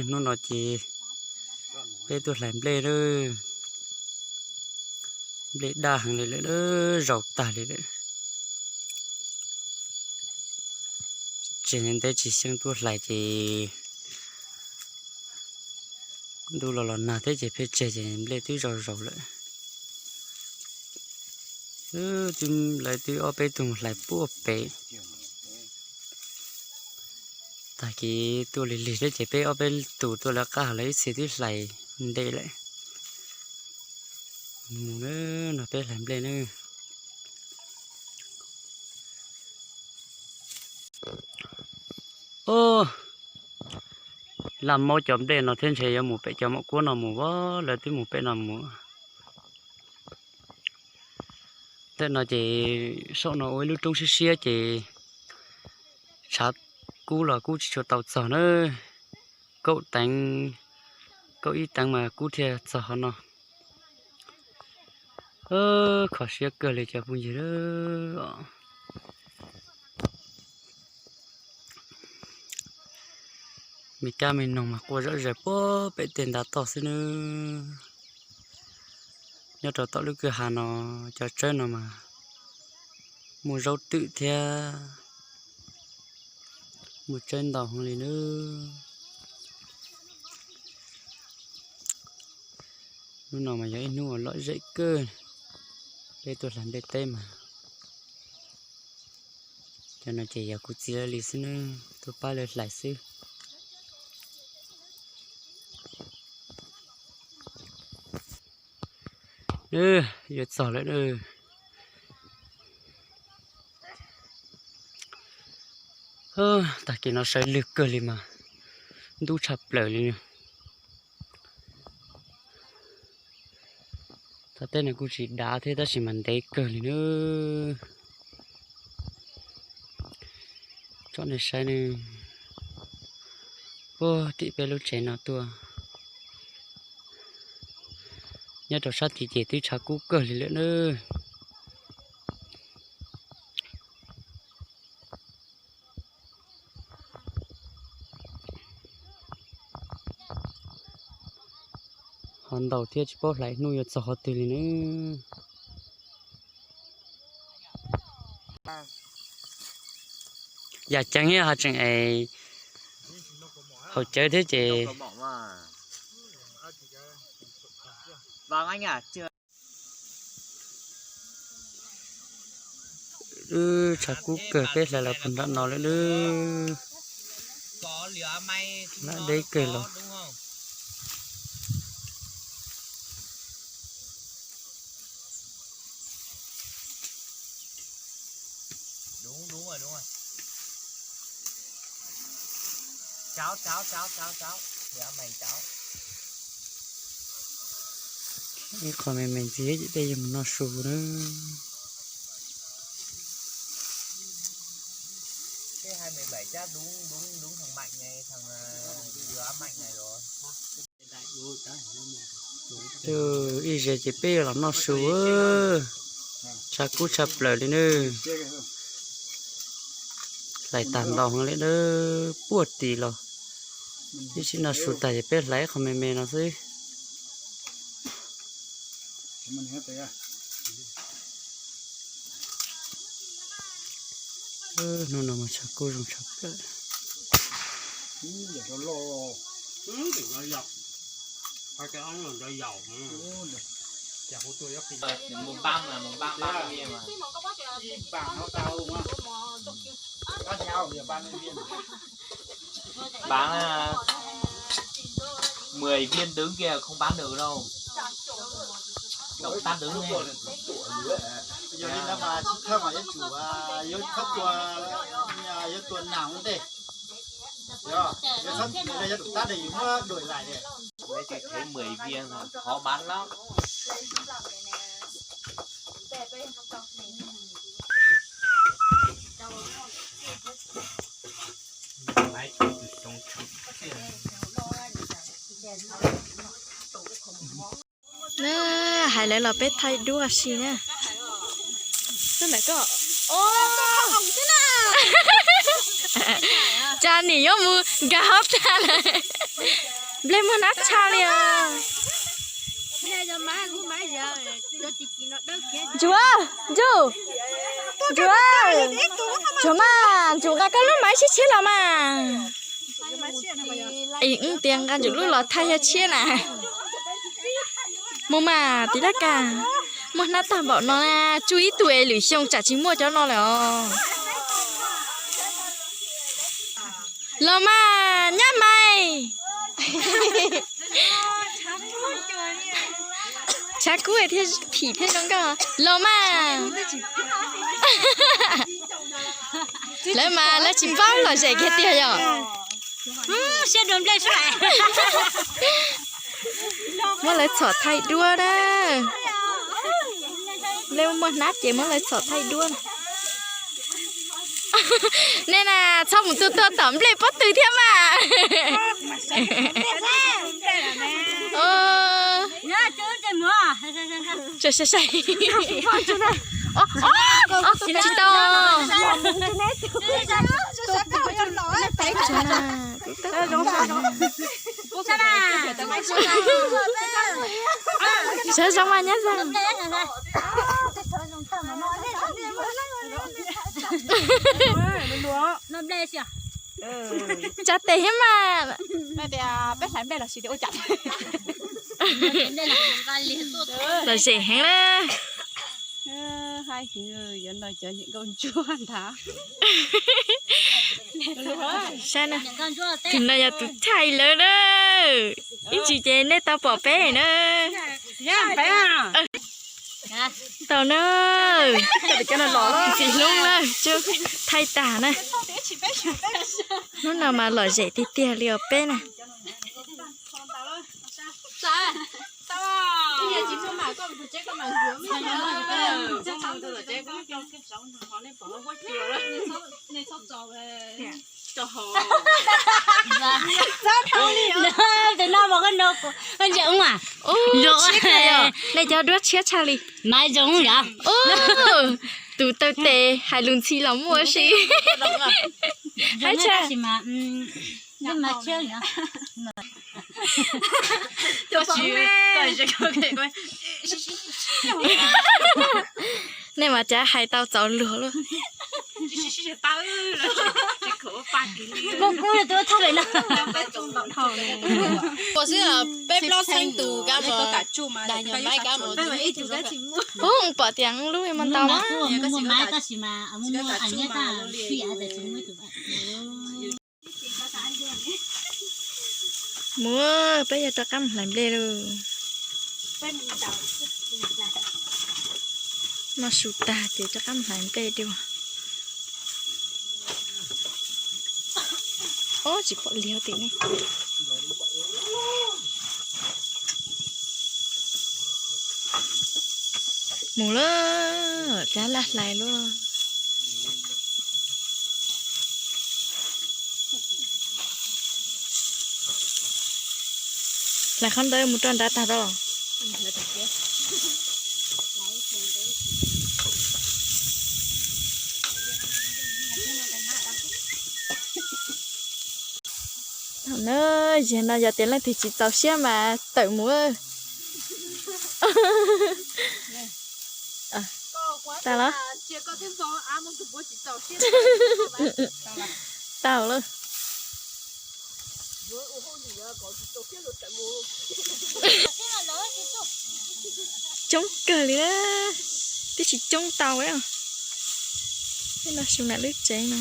Hnub no ces peb tuaj hlais nplej lawm. Nplej daj heev li lawm, zaus tag li lawm. Tseg ntev tsis xyeej tuaj hlais ces ntuj los los nag thiab ces pheej tseg ces nplej twb zaus zaus lawm. Twb lawv twb ob peb tug mus hlais puag pem. Tag kis tuaj lig lig thiab ces peb ob peb tus tuaj lawv qab lawv ib txhia twb hlais ntev lawm. Mus na, no peb hlais nplej na. Ub, laj maub cov nplej no thiab ntshe yuav mus pem cov maum kuab no mus as, lawv twb mus pem no mus. Tej no ces saum no ua ib lub roob siab siab ces tshav kub los kub tsis tshua tau txog na. Kaum teev, kaum ib teev mas kub thiaj txog qhov no. Kho siab kawg li cov phooj ywg. Me kab me noog mas quaj zom zaws puag pem tej ntav toj xwb nawb. Nyob rau tom lub kwj ha no, cov tsawb no mas muaj zaub twm thiab muaj tsawb ntau heev li nawb. Hnub no mas yog ib hnub uas lom zem kawg, peb tuaj hlais nplej teb mas. Cov no ces yog kuv txiv lawv li xwb nawb, tuaj pab lawv hlais xwb. Yuav txog lawm. Tag kis no sawv lwg kawg li mas ntub tshaj plaws li. Thaum tej no kuj tsis dav thiab tab sis mas ntev kawg li nawb. Tsom nej saib nawb, puag tim peb lub tsev no tuaj. Nyob rau sab tid ces twb tshav kub kawg li lawm nawb. Ho ntaus thiab tsis paub hlais hnub yuav txog qhov twg li nawb. Yam ceev thiab ho tseem es haus cawv thiab ces wb tshav kub kawg peb hlais los puag nram no lawm nawb. Lam deb kawg los. Ib qho me me ntxiv ces peb yuav mus noj su nawb. Ib zes ces peb yuav los noj su, tshav kub tshaj plaws li nawb. Hlais tag ntau heev li nawb, puag tim los. Ib sij noj su tag ces peb hlais ib qho me me no xwb. Hnub no mas tshav kub zoo tshaj plaws. Bán à, mười viên đứng kia không bán được đâu. Cộng tắt đứng này. Yog li ntawd mas tsis thawj mas yuav tsum, yuav thawj tua, yuav tua nag ua ntej. Yog, yog thawj tua yog tus tab de yus muab đổi lại đi. Mấy cái thế mười viên là khó bán lắm. Na, hais lawv los peb thaij duab si na. Tub ntawm koj. Cas nim yuav mus nkag hauv tag lawm. Peb muaj hnab tshaj li os. Ntsuag, Ntsuag, Ntsuag, Ntsuag mas, Ntsuag nqa koj lub maiv tshiab tshiab los mas. Wb tias nqa Ntsuag lub los thaij yog tshiab na. Mus mas tij laug Kas, muaj hnab tag npaum no na, tsuj ib tug es lwm xyoo tsam tsis muaj cov no lawm os. Los mas nyab mais. Tshav kub thiaj phim thiaj zoo nkauj. Los mas. Lawv mas lawv tsis paub lom zem kiag tiag yom. Muab lawv txhom thaij duab na. Nplej muaj hnab ces muab lawv txhom thaij duab na. Nej na, txhob mus tua tua tom nplej pob tw thiab mas. Tsis tau. Sawv zoo mas nyab zoo. Tsa tes thiab mas. Lom zem heev na. Yuav no cov niam nkauj ntsuab ntag. Saib na, tus no yog tus thaij lawv na. Ib ntsis ces nej tau pom peb na. Tau na. Ntxim hlub na, thaij tag na. Hnub no mas lom zem tiag tiag li os peb na. Tus no mas koj no, koj ntsia ub, nej cov duab tshiab tshaj li. Mas zoo yom. Tus taw tes hais lus ntxhi los muaj si. Hais tshaj. Nej mas cav hais tau txaus luag luaj. Ua xwb peb plaub xeeb tus kab mos, dag nyuag maib kab mos. Ub, pom tias lub me ntau. Mus, peb yuav rov qab mus hlais nplej lauj. Noj su tag ces rov qab mus hlais nplej dua. Ob, tsis pom liag tim ne. Mus lawm, rov laj hlais lauj. Hlais qhov ntawd mus rau nrad tag rau. Thaum na, zaum no yog tias leej twg tsis txaus siab mas tawm mus. Tau los? Tau lawm. Coob kawg li na, twb tsis coob tau li. Peb no su nam lub tsev no.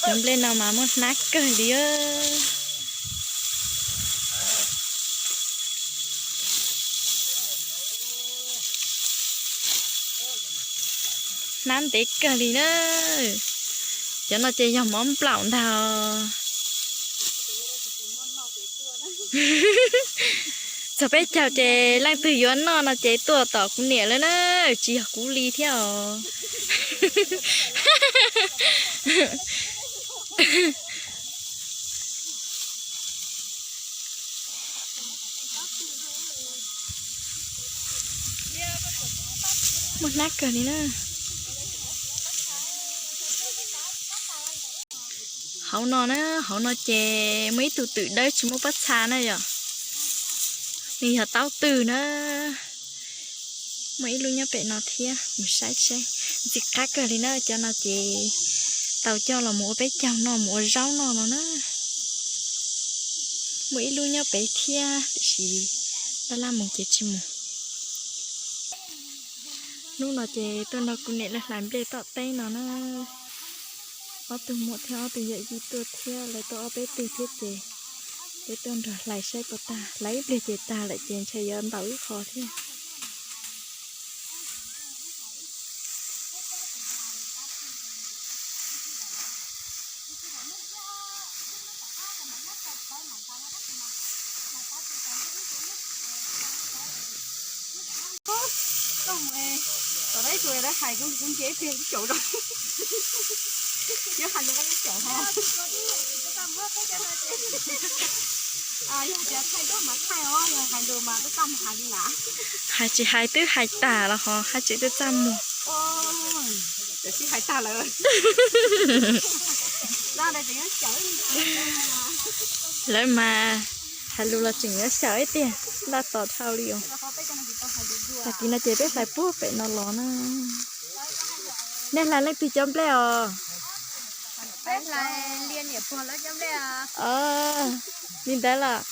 Cov nplej no mas muaj hnab kawg li. Hnab ntev kawg li na. Cov no ces yog mov nplaum ntag. Txog peb caug ces leej twg yuav noj no ces tuaj tom kuv niam lawm na, tsis yog kuv li thiab os. Muaj hnab kawg li na. Hauv no na, hauv no ces muaj ib tug twm dawb tsis muaj pob txha na yom. Nws yog taub twg na. Muaj ib lub nyob pem no thiab, mus saib seb. Ntxim qab kawg li na, cov no ces tau coj los mus ua peb caug noj, mus ua zaub noj no na. Muaj ib lub nyob pem thiab tiam sis laj laj mus ces tsis mus. Hnub no ces tuaj nrog kuv niam lawv hlais nplej tom teb no na. Ob tug muam thiab ob tug yawm yij tuaj thiab, lawv tuaj ob peb tug thiab ces peb tuaj nrog hlais saib puas tag. Hlais ib pliag ces tag lawm ces ntshe yuav ntaus ib qho thiab. Tom no ib tug lawv hais kuv nce ib pliag caum zoo. Yuav hais rau koj caum ho. Yog tias thaij duab mas thaij os, yog hais lus mas twb txaj muag heev li na. Hais tsis hais twb hais tag los ho hais tsis twb txaj muag. Tiam sis hais tag lawm. Lawv mas hais lus los tseem yuav xyaum ib tiag, laj tos dhau li os. Tag kis no ces peb hlais puag pem no los na. Nej hlais leej twg cov nplej os? Li ntawd los.